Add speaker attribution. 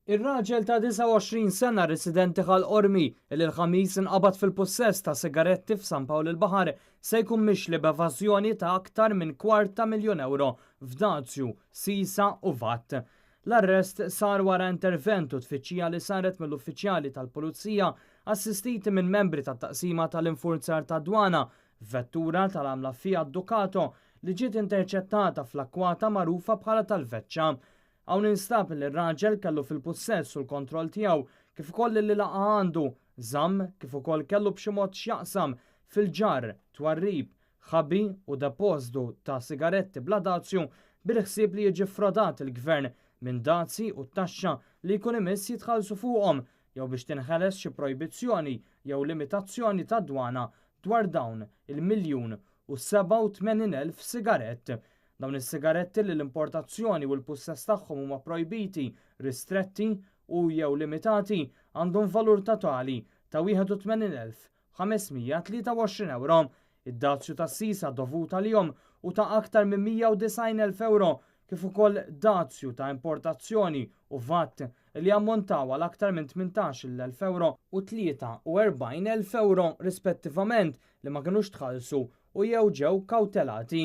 Speaker 1: Ir-raġel ta' 29 sena residenti Ħal Qormi li l-Ħamis inqabad fil-pussess ta' sigaretti f'San Pawl il-Baħar se jkun mixli b'evażjoni ta' aktar minn kwart ta' miljun ewro f'dazju, sisa u VAT. L-arrest sar wara intervent u tfittxija li saret mill-uffiċjali tal-Pulizija assistiti minn membri tat-Taqsima tal-Infurzar tad-Dwana f'vettura tal-għamla Fiat Ducato li ġiet interċettata fl-akkwata magħrufa bħala tal-Veċċa. Hawn instab li r-raġel kellu fil-pussess u l-kontroll tiegħu kif ukoll li laqa' għandu, żamm kif ukoll kellu b'xi mod x'jaqsam fil-ġarr, twarrib, ħabi u depożtu ta' sigaretti bla dazju bil-ħsieb li jiġi ffrodat il-Gvern minn dazji u taxxa li jkun imiss jitħallsu fuqhom jew biex tinħeles xi projbizzjoni jew limitazzjoni tad-dwana dwar dawn il-1,087,000 sigarett. Dawn is-sigaretti li l-importazzjoni u l-pussess tagħhom huma projbiti, ristretti u jew limitati għandhom valur totali ta' 81,523 ewro. Id-dazju tas-sisa dovut għalihom hu ta' aktar minn 190,000 ewro kif ukoll dazju ta' importazzjoni u vat li jammontaw għal aktar minn 18,000 ewro u 43,000 ewro rispettivament li ma kinux tħallsu u jew ġew kawtelati.